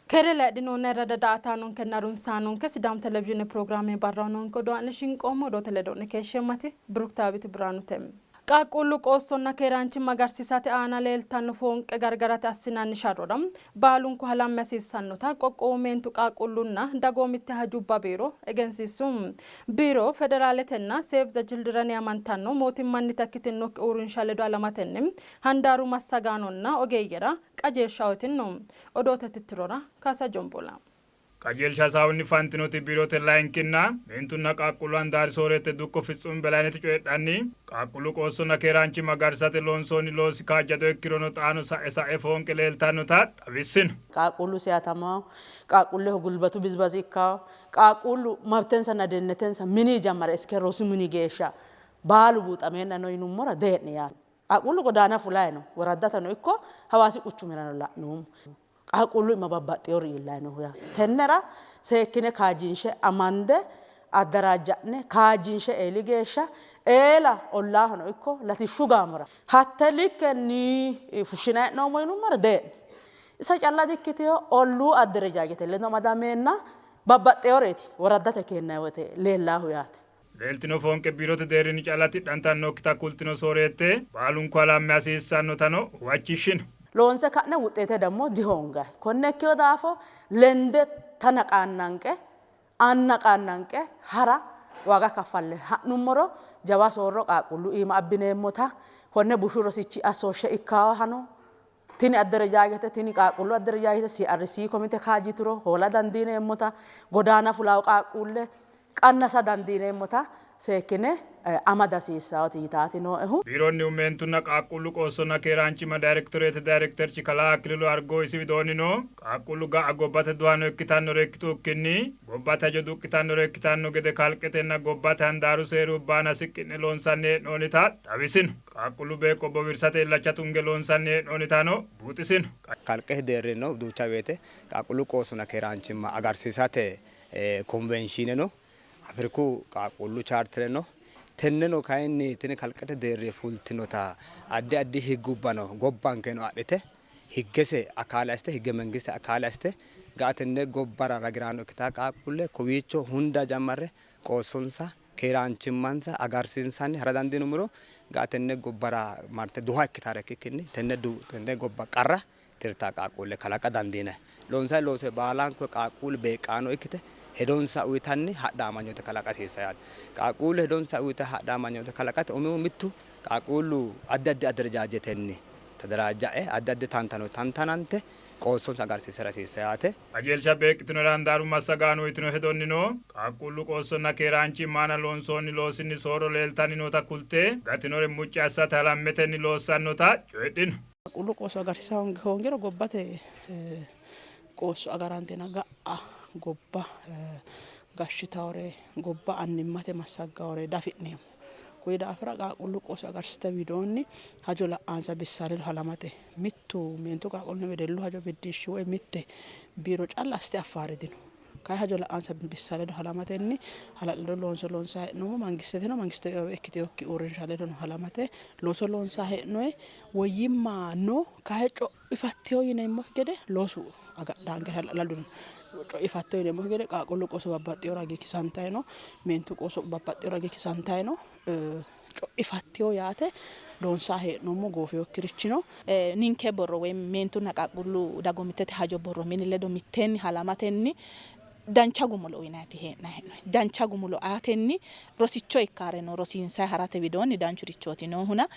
Keere laydhinoonni ayirradda daa''ataanonkenna harunsaanonke Sidaamu Televizhiine pirogiraame barraho noonke odoo a'ne shinqoommo. Odoote ledo'ne keeshsheemmati Biruktaawiit Birhaanute. Qaaqquullu qoossonna keeraanchimma agarsiisate aana leeltanno foonqe gargarate assinanni sharrora baalunku halamme hasiissannota qoqqowu meentu qaaqquullunna dagoomitte hajubba biiro egensiissu. Biiro federaaletenna Save the Children yaamantanno mootimmannita ikkitinnokki uurrinsha ledo halamatenni handaaru massagaanonna ogeeyyera qajeelsha uytinno. Odoote tittirora Kaasa Jombola. Qajeelsha hasaawunni fantinoti biirote layinkinna meentunna qaaqquullu handaari sooreette dukko Fitsum Belayneti coyidhanni, qaaqquullu qoossonna keeraanchimma agarsate loonsoonni loosi kaajjado ikkirono xaano sa'e sa'e foonqe leeltannota xawissino. Qaaqquullu seyatamawo, qaaqquulleho gulbatu bizbazi ikkawo, qaaqquullu mabtensanna denetensa mini jammare iske rosu mini geeshsha baalu buuxameenna no yinummora dee'ni yaate. Qaaqquullu godaana fulayi no, woraddatano ikko Hawaasi quchumirano la'noommo. Qaaqquullu ima babbaxxinori iillayi noohu yaate. Tennera seekkine kaajjinshe amande addaraajja'ne kaajjinshe eeli geeshsha eela ollaahono ikko latishshu gaamora hatte likkenni fushshinayi hee'noommo yinummoro dee'ni. Ise calla dikkitino, olluu adderejaajete ledo amadameenna babbaxxinoreeti woraddate keennayi woyte leellaahu yaate. Leeltino foonqe biirote deerrinni calla tidhantannokkita kultino sooreette, baalunku halamme hasiissannotano huwachishshino. Loonse ka'ne wuxeete dammo dihoongayi. Konne ikkino daafo lende tana qaannanqe anna qaannanqe hara waaga kaffalle ha'nummoro jawa soorro qaaqquullu iima abbineemmota konne bushu rosichi assooshshe ikkaahano tini adderejaajete tini qaaqquullu adderejaajete CRC komite kaajjituro hoola dandiineemmota godaana fulaawo qaaqquulle qannasa dandiineemmota seekkine amada hasiissaoti yitaati nooehu. Biironnihu meentunna qaaqquullu qoossonna keeraanchimma dayrektoreete dayrekterchi kalaa Aklilu Argo isi widoonnino, qaaqquullu ga'a gobbate duhano ikkitannore ikkitukkinni gobbate hajo duqqitannore ikkitanno gede kalqetenna gobbate handaaru seerubba aana siqqi'ne loonsanni hee'noonnita xawisino. Qaaqquullu beeqqo bowirsate illacha tunge loonsanni hee'noonnitano buuxisino. Kalqete deerrinnino duucha woyte qaaqquullu qoossonna keeraanchimma agarsiisate konvenshiine no, Afriku qaaqquullu chaartere no. Tenneno kayinni tini kalqete deerri fultinota addi addi higgubbano gobbankeno adhite higgese akaale assite higge mangiste akaale assite ga'a tenne gobbara ragiraano ikkita qaaqquulle kowiicho hunda jammarre qoossonsa keeraanchimmansa agarsiinsanni hara dandiinummoro ga'a tenne gobbara marte duha ikkitare ikkikkinni tenne gobba qarra tirta qaaqquulle kalaqa dandiinanni. Loonsanni loose baalanko qaaqquullu beeqqaano ikkite hedonsa uyitanni hadha amanyoote kalaqa hasiissa yaate. Qaaqquullu hedonsa uyite hadha amanyoote kalaqate umihu mittu qaaqquullu addi addi aderejaajetenni tadaraajja'e addi addi tantano tantanante qoossonsa agarsiisara hasiissa yaate. Qajeelsha beeqqitinori handaaru massagaano uyitino hedonnino qaaqquullu qoossonna keeraanchimma aana loonsoonni loosinni soorro leeltanni noota kulte gatinore mucci assate halammetenni loossannota coyidhino. Qaaqquullu qoosso agarsiisa hoongiro gobbate qoosso agarantena ga'a gobba gashshitawore gobba annimmate massaggawore dafi'neemmo. Kuyi daafira qaaqquullu qoosso agarsiisate widoonni hajo la'ansa bissa ledo halamate mittu meentu qaaqquullu wedellu hajo biddishshi woy mitte biiro calla assite affaare dino. Kayi hajo la'ansa bissa ledo halamatenni hala'lado loonso loonsa hee'noommo. Mangisteteno mangiste ikkitinokki uurrinsha ledono halamate looso loonsa hee'noyi woyyimma no. Kayi co'ifatteyo yineemmokki gede loosu agadhaanke hala'ladu no. Co'ifatteyo yineemmokki gede qaaqquullu qoosso babbaxxeyo ragi kisantayi no. Meentu qoosso babbaxxeyo ragi kisantayi no. Co'ifatteyo yaate loonsa hee'noommo goofeyokkirichi no. Ninke borro woy meentunna qaaqquullu dagoomittete hajo borro mini ledo mitteenni halamatenni dancha gumulo uyinanniiti hee'nanni hee'noonni. Dancha gumulo aatenni rosicho ikkaare no rosiinsayi harate widoonni danchurichooti noohuna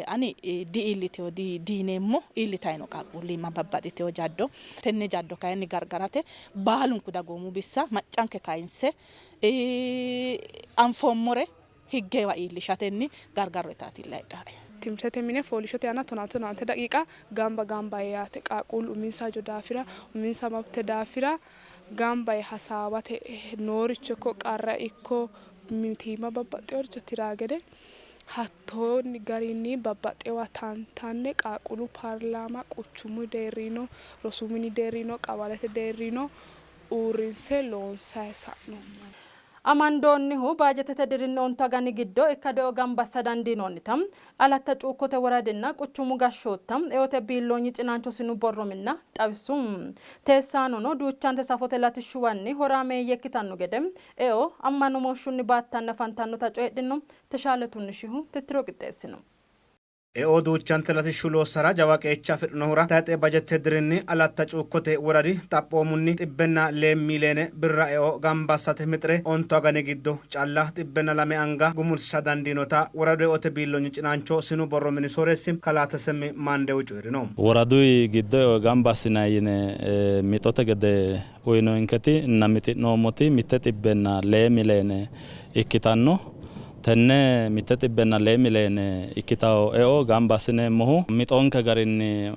ani di''iilliteyo diyineemmo, iillitayi no qaaqquullimma babbaxxiteyo jaddo. Tenne jaddo kayinni gargarate baalunku dagoomu bissa maccanke kayinse anfoommore higgewa iillishatenni gargarro itaatilla heedhae. Timirtete mine fooliishshote yanna tonaa tonaante daqiiqa gamba gamba yaate qaaqquullu uminsa hajo daafira uminsa mabte daafira gamba yee hasaawate nooricho ikko qarra ikko mitiimma babbaxxeworicho tiraa gede hattoonni garinni babbaxxewa tantanne qaaqquullu paarlaama quchumu deerrino rosu mini deerrino qawalete deerrino uurrinse loonsayi sa'noommo. Amandoonnihu baajetete dirinni 5 agani giddo ikkado eo gamba assa dandiinoonnita Alatta Cuukkote woradinna quchumu gashshootta eote biilloonyi cinaancho sinu borro minna xawissu. Teessaanono duuchante safote latishshuwanni horaameeyye ikkitanno gede eo ammanamooshshunni baattanni afantannota coyidhino. Teshaale Tunnishihu tittiro qixxeessino. Eo duuchante latishshu loossara jawa qeecha afidhinohura tayxe bajette dirinni Alatta Cuukkote woradi xaphoomunni 102 miiliyeene birra eo gamba assate mixi're ontu agani giddo calla 102 anga gumulsiisa dandiinota woradu eote biilloonyi cinaancho sinu borro mini sooreessi kalaa Tesemmi Maandehu coyi'rino. Woradu giddo eo gamba assinanni yine mixote gede uyinoyinketi nna mixi'noommoti 102 miiliyeene ikkitanno. Tenne 102 miiliyeene ikkitanno eo gamba assineemmohu mixonke garinni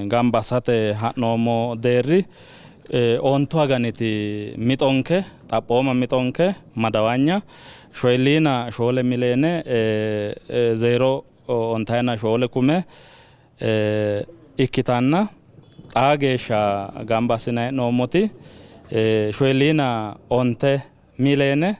gamba assate ha'noommo deerri 5 aganiti mixonke xaphooma mixonke madawanya 24 miiliyeene 0 94 kume ikkitanna xaa geeshsha gamba assinanni hee'noommoti 45 miiliyeene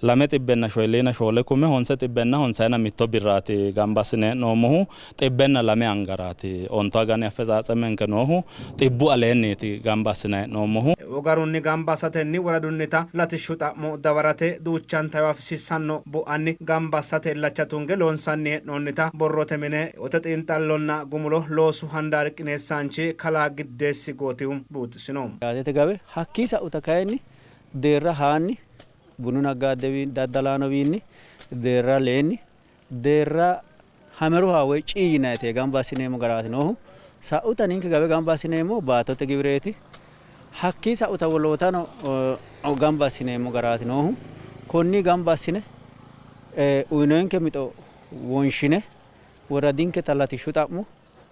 244 kume 951 birraati gamba assine hee'noommohu 102 angaraati 5 agani affezaatsemenke noohu 100 aleenniiti gamba assine hee'noommohu. Eo garunni gamba assatenni woradunnita latishshu xa'mo dawarate duuchanta eo afisiissanno bu'anni gamba assate illacha tunge loonsanni hee'noonnita borrote mine eote xiinxallonna gumulo loosu handaari qineessaanchi kalaa Giddeessi Gootihu buuxisino. Yaatete gawe hakkii sa'uta kayinni deerra haanni bunu naggaaddewiinni daddalaanowiinni deerra leenni deerra hameruha woy cii yinayite gamba assineemmo garaati noohu. Sa'uta ninke gawe gamba assineemmo baattote giwireeti. Hakkii sa'uta wolootano gamba assineemmo garaati noohu. Konni gamba assine uyinoonke mixo wonshine woradinketa latishshu xa'mo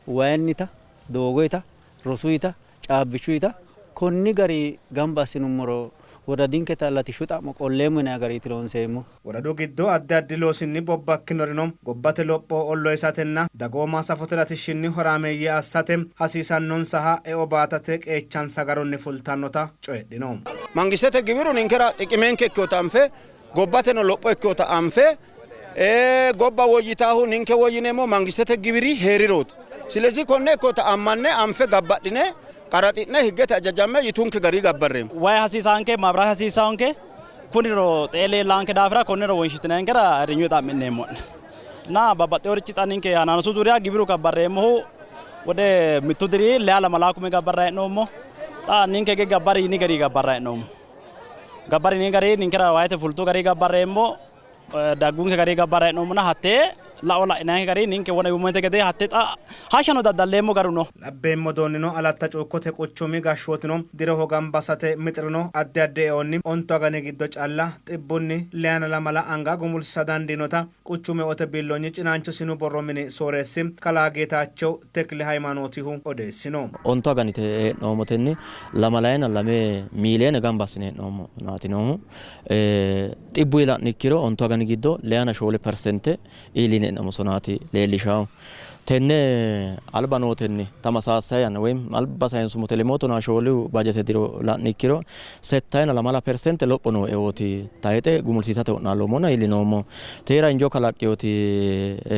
wayinnita doogoyita rosuyita caabbichuyita konni gari gamba assinummoro woradinketa latishshu xa'mo qolleemmo yinanni gariiti loonseemmo. Woradu giddo addi addi loosinni bobbakkinorino gobbate lopho olloyisatenna dagooma safote latishshinni horaameeyye assate hasiisannonsaha eo baatate qeechansa garunni fultannota coyidhino. Mangistete giwiru ninkera xiqimenke ikkinota anfe gobbateno lopho ikkinota anfe gobba woyyitaahu ninke woyyineemmo mangistete giwiri heerirooti. Silezi konne ikkinota ammanne anfe gabbadhine qaraxi'ne higgete ajajamme yitunke gari gabbarreemmo. Wayi hasiisaanke maabiraate hasiisaanke kuniro xeeleellanke daafira konniro wonshitinankera rinyu xa'mineemmo'ne. Na babbaxxeworichi xa ninke hanaanosu zuuriya gibiru gabbarreemmohu wode mittu diri 2 kume gabbarra hee'noommo. Xa ninke ge gabbari yini gari gabbarra hee'noommo. Gabbari yini gari ninkera wayite fultu gari gabbarreemmo daggunke gari gabbarra hee'noommona hattee lao la'inanke gari ninke wona yuummente gede hatte xa hashshano daddalleemmo garu no. Labbeemmo doonnino Alatta Cuukkote quchumi gashshootino diroho gamba assate mixirino addi addi eonni 5 agani giddo calla 102 anga gumulsiisa dandiinota quchumu eote biilloonyi cinaancho sinu borro mini sooreessi kalaa Geetaachew Tekle Hayimaanootihu odeessino. 5 aganite hee'noommotenni 22 miiliyeene gamba assine hee'noommo naati noohu. Xibbu la'ni ikkiro 5 agani giddo 24% iilline hee'noommo sonaati leellishawo. Tenne alba nootenni tamasaassayi yanna woyim alba sayinsummote lemoo 14 bajete diro la'ni ikkiro 72% lopho noo eooti tayixe gumulsiisate wo'naallommonna iillinoommo. Teera injo kalaqqeyooti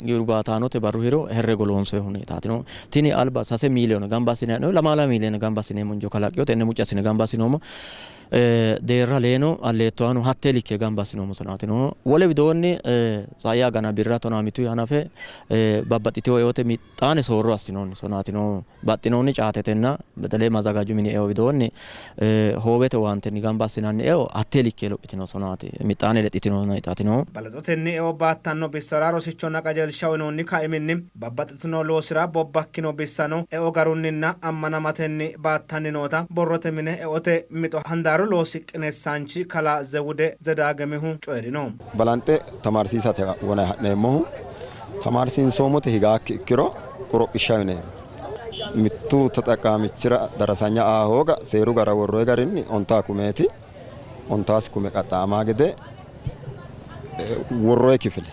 giwiru baataanote barru hiro herrego loonsoyihuni taatino. Tini alba 6 miiliyoone gamba assine hee'noonni 2 miiliyoone gamba assineemmo injo kalaqqeyo tenne mucci assine gamba assinoommo. Deerra leeno alleettoano hatte likke gamba assinoommo sonaatino. Wole widoonni sa'i agana birra 15 hanafe babbaxxitewo eote mixxaane soorro assinoonni sonaatino. Baxxinoonni caatetenna betele mazagaju mini eo widoonni hoowete owaantenni gamba assinanni eo hatte likke lophitino sonaati mixxaane lexxitino xaatino. Balaxotenni eo baattanno bissara rosichonna qajeelsha uyinoonni kaiminni babbaxxitino loosira bobbakkino bissano eo garunninna ammanamatenni baattanni noota borrote mine eote mixo handaaru loosi qineessaanchi kalaa Zewude Zedaagemihu coyi'rino. Balanxe tamaarsiisate wona ha'neemmohu tamaarsiinsoomote higaakki ikkiro qorophishsha uyineemmo. Mittu ተጠቃሚችራ darasanya aa hooga seeru gara worroyi garinni 50 kumeeti 50 kume qaxxaamaa gede worroyi kifile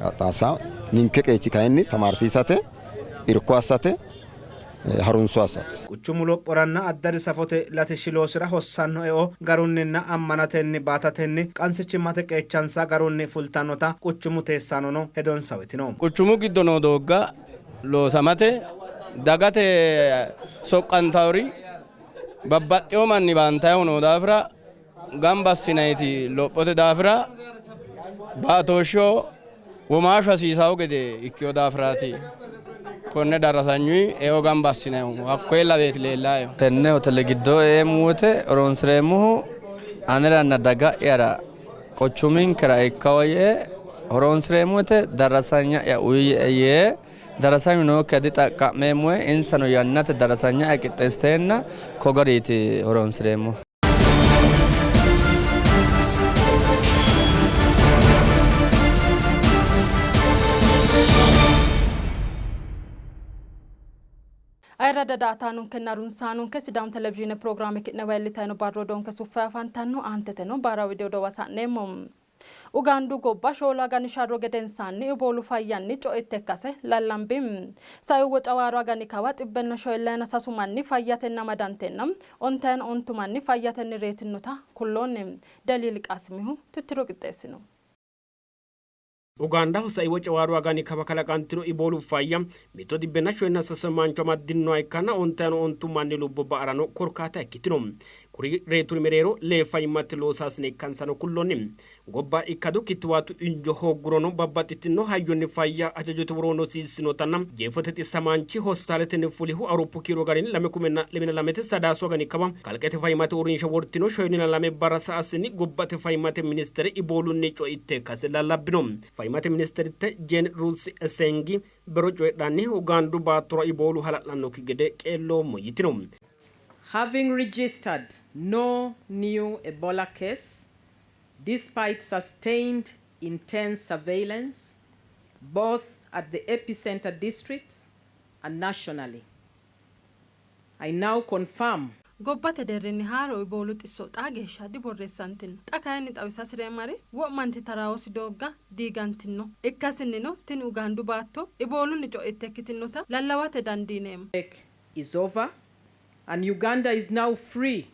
qaxxaasa ninke qeechi kayinni tamaarsiisate irko assate harunso assate. Quchumu lophoranna addadi safote latishshi loosira hossanno eo garunninna ammanatenni baatatenni qansichimmate qeechansa garunni fultannota quchumu teessaanono hedonsa uytino. Quchumu giddo noo doogga loosamate dagate soqqantawori babbaxxewo manni baantayihu noo daafira gamba assinayiti lophote daafira baatooshsho womaashu hasiisawo gede ikkiyo daafiraati konne darasanyuyi eo gamba assinayihu hakkoye laweeti leellaayo. Tenne hotele giddo eemmo woyte horonsireemmohu aneranna daga'yara quchuminkera ikkawo yee horonsireemmo woyte darasanya'ya uyiyye yee darasanyu nookkiha dixaqqa'meemmo yee insano yannate darasanya'ya qixxeessiteenna ko gariiti horonsireemmohu. Ayirradda daa''ataanonkenna harunsaanonke Sidaamu Televizhiine pirogiraame ki'newa iillitayino barru odoonke suffe afantanno. Aanteteno baara widi odoowa sa'neemmo. Ugaandu gobba shoolu agani sharro gedensaanni Iboolu fayyanni co'itte ikkase lallambi. Saiu Wocawaaro agani kawa xibbenna shoyillayina sasu manni fayyatenni amadanteenna ontayina ontu manni fayyatenni reetinnota kulloonni. Deliil Qaasimihu tittiro qixxeessino. Ugaandaho sai Wocawaaru agani kawa kalaqantino Iboolu fayya mitto xibbenna shoyinna sase mancho amaddinoha ikkanna ontayino ontu manni lubbo ba'arano korkaata ikkitino. Kuri reeturi mereero lee fayyimmate loosaasine ikkansano kulloonni. Gobba ikkadu kittiwaatu injo hooggurono babbaxxitino hayyonni fayya hajajote woroonni hosiissinotanna jeefote xissamaanchi hospitaaletenni fulihu Awuroppu kiiro garinni lame kumenna lemina lamete Sadaasu agani kawa kalqete fayyimmate uurrinsha wortino shoyinina lame barra sa''asinni gobbate fayyimmate ministere Iboolunni co'itte ikkase lallabbino. Fayyimmate ministeritte Jeen Ruuts Esengi bero coyidhanni Ugaandu baattora Iboolu hala'lannokki gede qeelloommo yitino. Having registered no new Ebola case despite sustained intense surveillance both at the epicenter districts and nationally, I now confirm Gobbate deerrinni haaro Iboolu xisso xaa geeshsha diborreessantino. Xa kayinni xawisa hasireemmari wo'manti taraawosi doogga diigantino. Ikkasinnino tini Ugaandu baatto Iboolunni co'itte ikkitinota lallawate dandiineemmo. is over and Uganda is now free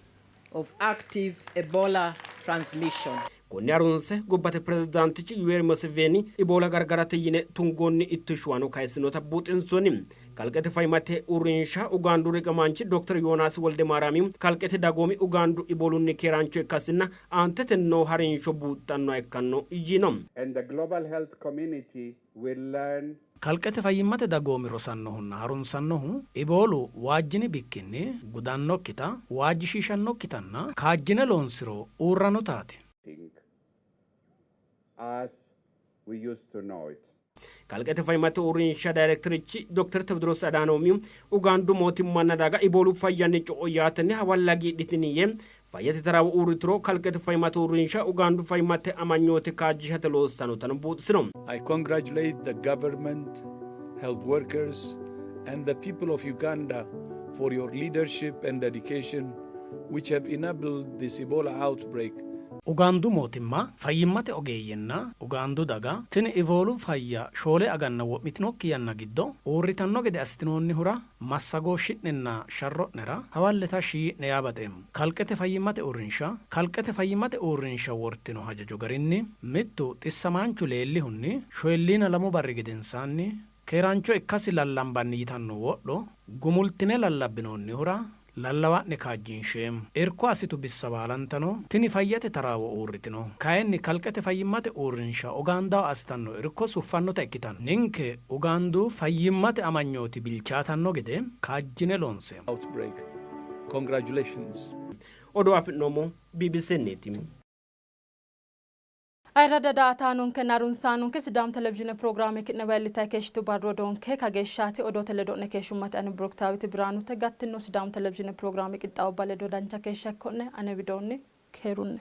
of active Ebola transmission. Konne harunse gobbate pirezidaantichi Yuweeri Museveni Iboola gargarate yine tungoonni ittishshuwano kayissinota buuxinsoonni. Kalqete fayyimmate uurrinsha Ugaandu riqimaanchi Dokter Yoonaasi Woldemaariyaami kalqete dagoomi Ugaandu Iboolunni keeraancho ikkasinna aantete noo harinsho buuxxannoha ikkanno yiino. And the global health community will learn Kalqete fayyimmate dagoomi rosannohunna harunsannohu Iboolu waajjini bikkinni gudannokkita, waajjishiishannokkitanna kaajjine loonsiro uurranotaati. as we used to know it. Kalqete fayyimmate uurrinsha dayirekterichi Dokter Tewodiroos Adaanoomi Ugaandu mootimmanna daga Iboolu fayyanni co'o yaatenni hawalle hagiidhitini yee, fayyate taraawo uurrituro kalqete fayyimmate uurrinsha Ugaandu fayyimmate amanyoote kaajjishate loossannotano buuxisino. I congratulate the government, health workers and the people of Uganda for your leadership and dedication which have enabled this Ebola outbreak Ugaandu mootimma, fayyimmate ogeeyyenna Ugaandu daga tini Ivoolu fayya shoole aganna wo'mitinokki yanna giddo uurritanno gede assitinoonnihura massagooshshi'nenna sharro'nera hawalle tashshi yii'ne yaa baxeemmo. Kalqete Fayyimmate Uurrinsha Kalqete Fayyimmate Uurrinsha wortino hajajo garinni mittu xissamaanchu leellihunni shoyilliina lamu barri gedensaanni keeraancho ikkasi lallambanni yitanno wodho gumultine lallabbinoonnihura lallawa'ne kaajjinsheemmo. Irko assitu bissa baalantano tini fayyate taraawo uurritino. Kayinni Kalqete Fayyimmate Uurrinsha Ugaandaho assitanno irko suffannota ikkitanno. Ninke Ugaandu fayyimmate amanyooti bilchaatanno gede kaajjine loonseemmo. outbreak. Congratulations. Odoo afi'noommohu BBCnniiti. Ayirradda daa''ataanonkenna harunsaanonke Sidaamu Televizhiine pirogiraame ki'newa iillitayi keeshshitu barru odoonke kageeshshaati. Odoote ledo'ne keeshshummate ani Biruktaawiti Biraanute. Gattino Sidaamu Televizhiine pirogiraame qixxaawubba ledo dancha keeshsha ikko'ne. Ane widoonni keerunni.